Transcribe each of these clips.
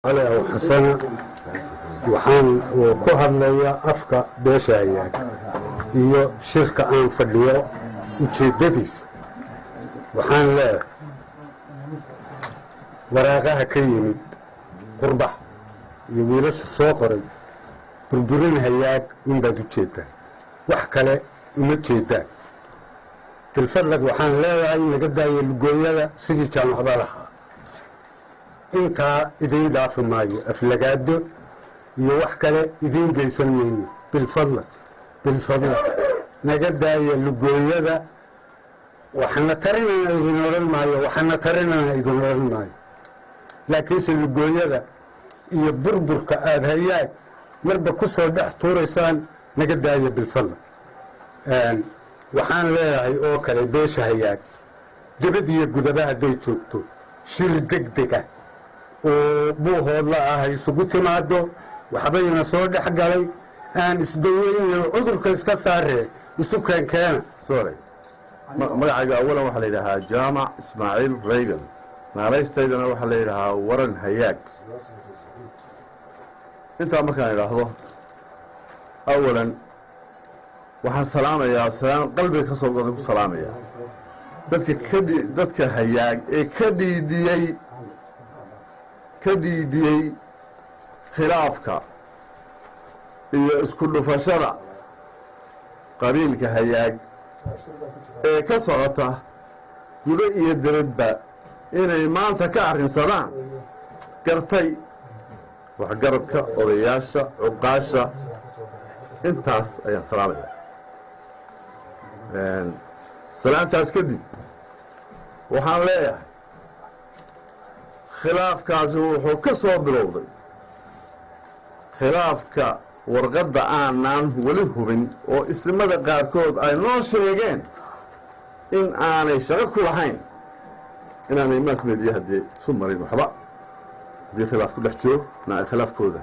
Cali Aw Xasana, waxaan ku hadlayaa afka beesha Hayaag iyo shirka aan fadhiyo ujeeddadiisa. Waxaan leeyahay, waraaqaha ka yimid qurbax iyo wiilasha soo qoray, burburin Hayaag unbaad u jeeddaan, wax kale uma jeedaan. Dilfadlag waxaan leeyahay, naga daaya lugooyada sidii jaamacda lahaa. Intaa idiin dhaafi maayo, aflagaado iyo wax kale idiin geysan mayno. Bilfadlag, bilfadlag, naga daaya lugooyada. Waxna tarinana idin odhan maayo, waxna tarinana idin odhan maayo, laakiinse lugooyada iyo burburka aada Hayaag marba ku soo dhex tuuraysaan, naga daaya bilfadlag. Waxaan leeyahay oo kale, beesha Hayaag dibad iyo gudaba hadday joogto, shir deg dega oo Buuhoodla ah isugu timaado. Waxbayna soo dhex galay, aan isdaweyno, cudurka iska saaree, isu keenkeena. Sorry, magacayga awalan waxaa la yidhaahaa Jaamac Ismaaciil Raygan, naalaystaydana waxaa la yidhahaa Waran Hayaag. Intaa markaan idhaahdo, awalan waxaan salaamayaa, salaam qalbiga ka soo goday ku salaamayaa dadka kadhi dadka Hayaag ee ka dhiidhiyey khilaafka iyo isku dhufashada qabiilka Hayaag ee ka socota gudo iyo dibadba inay maanta ka arrinsadaan gartay, waxgaradka, odayaasha, cuqaasha, intaas ayaan salaamaya. Salaantaas kadib, waxaan leeyahay, khilaafkaasi wuxuu ka soo bilowday khilaafka warqadda aanaan weli hubin oo isimada qaarkood ay noo sheegeen in aanay shaqo ku lahayn, inaanay mass media haddii isu marin waxba. Haddii khilaaf ku dhex jiro na ay khilaafkooda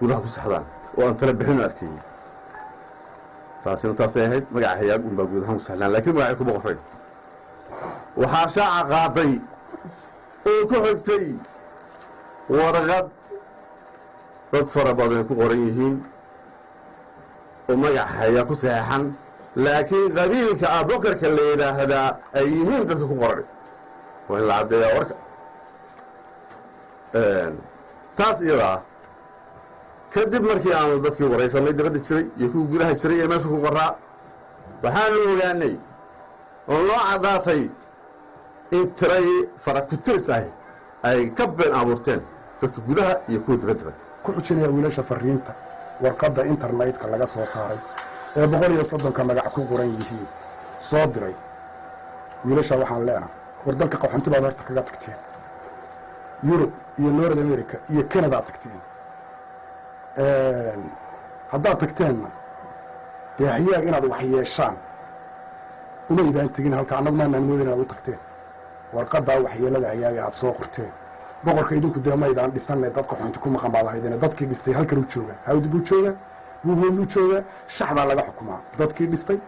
gudaha ku saxdaan oo aan tala bixin arkayey. Taasina taasay ahayd. Magaca Hayaag unbaa guud ahaan ku saxdaan, laakiin magacay kuma qorayn. Waxaa shaaca qaaday oo ku xigtay warqad dad fara badan ku qoran yihiin oo magaca Hayaag ku saxeexan, laakiin qabiilka Abokarka la yidhaahdaa ay yihiin dadka ku qoran. Waa in la caddeeyaa warka. Taas iyada ah kadib, markii aanu dadkii waraysanay dibadda jiray iyo kuwii gudaha jiray ee meesha ku qoraa, waxaanu ogaanay oo noo caddaatay in tiray fara-ku-tiris ahi ay ka been abuurteen dadka gudaha iyo kuwa dibaddaba. Ku xujinaya wiilasha fariinta warqadda internetka laga soo saaray ee 130-ka magac ku qoran yihiin soo diray. Wiilasha waxaan leenahay, war dalka qaxoonti baad horta kaga tagteen, Yurub iyo North America iyo Canada tagteen. Haddaad tagteenna, dee Hayaag inaad wax yeeshaan uma idaan tegin halka. Annagu maanaan moodin inaad u tagteen warqaddaa waxyeelada Hayaaga aad soo qorteen. Boqorka idinku dee maydaan dhisanne, dad qaxoonti ku maqan baad ahaydeen. Dadkii dhistay halkan u joogaa, Hawd buu joogaa, Buuhoodluu joogaa, shaxdaa laga xukumaa. Dadkii dhistay,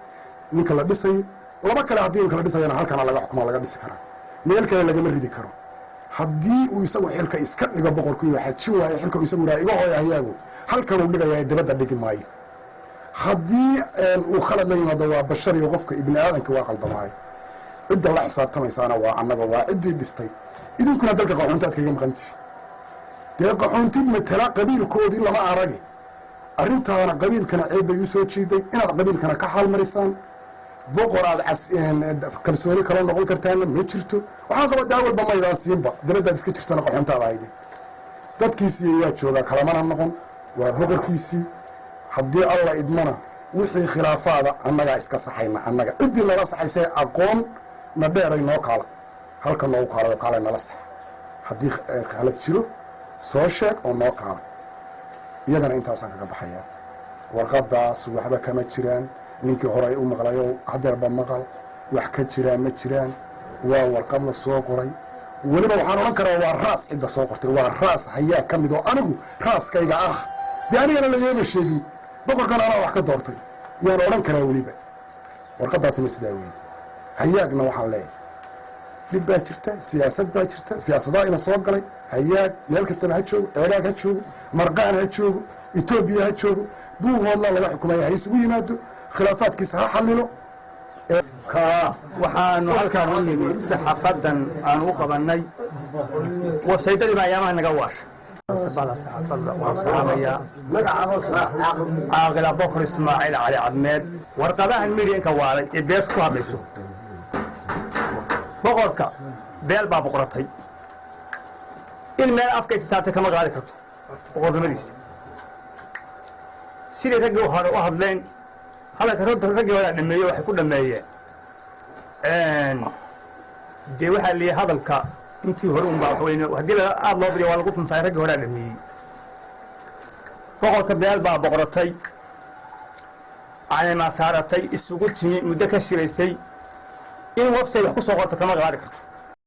ninka la dhisayo, laba kale haddii imka la dhisayana, halkana laga xukumaa, laga dhisi karaa, meel kale lagama ridi karo. Haddii uu isagu xilka iska dhigo boqorku iyo xajin waayo xilka, isagu yidhaha iga hooya Hayaago, halkanuu dhigayaa, dibadda dhigi maayo. Haddii uu khalad la yimaado, waa bashar iyo qofka ibni aadanka waa qaldamaayo. Cidda la xisaabtamaysaana waa annaga, waa ciddii dhistay. Idinkuna dalka qaxoontaad kaga maqantihi. Dee qaxoonti matala qabiilkoodii lama aragi. Arrintaana qabiilkana ceeb bay u soo jiiday. Inaad qabiilkana ka xaalmarisaan, boqor aad kalsooni kala noqon kartaana ma jirto. Waxaan qabaa daa walba maydaan siinba, dabaddaad iska jirtana qaxoontaad ahayde. Dadkiisii waa joogaa, kalamana noqon, waa boqorkiisii. Haddii Alla idmana, wixii khilaafaada annagaa iska saxayna. Annaga ciddii nala saxaysee aqoon na dheeray noo kaala, halka noogu kaalay oo kaalay nala sax. Haddii khalad jiro, soo sheeg oo noo kaalay. Iyagana intaasaan kaga baxayaa. Warqadaas waxba kama jiraan. Ninkii hore u maqlayo, hadeerba maqal, wax ka jiraan ma jiraan. Waa warqad la soo qoray. Weliba waxaan odhan karaa waa raas. Cidda soo qortay waa raas Hayaa ka mid oo anigu raaskayga ah. Dee anigana layooma sheegin, boqorkan anaa wax ka doortay yaan odhan karaa. Weliba warqadaasina sidaa weyn. Hayaagna waxaan leeyahay, dhib baa jirta, siyaasad baa jirta, siyaasadaha ina soo galay. Hayaag meel kastaba ha joogo, Ceegaag ha joogo, Marqaan ha joogo, Etoobiya ha joogo, Buuhoodlaa laga xukumaya, ha isugu yimaado, khilaafaadkiisa ha xallilo. Waxaanu halkaan u nimi saxaafadan aanu u qabannay websaydadii baa ayaamaha naga waashay. Bada saxaafadda waan salaamayaa. Caaqil Abokor Ismaaciil Cali Cadmeed. Warqadahan midiyanka waalay ee bees ku hadlayso, boqorka beel baa boqoratay, in meel afkaysa saartay kama qaadi karto boqornimadiisa. Sidii raggii hore u hadleen, hadalka raggii horea dhameeye, waxay ku dhameeyeen dee waxaa leeyahay hadalka intii hore un baa wax weyne, haddii aada loo badiyo waa lagu tuntaay. Raggii horea dhameeyey. Boqorka beel baa boqoratay, caleemaa saaratay, isugu timi, muddo ka shiraysay, in website wax ku soo qorto kama qaadi karto.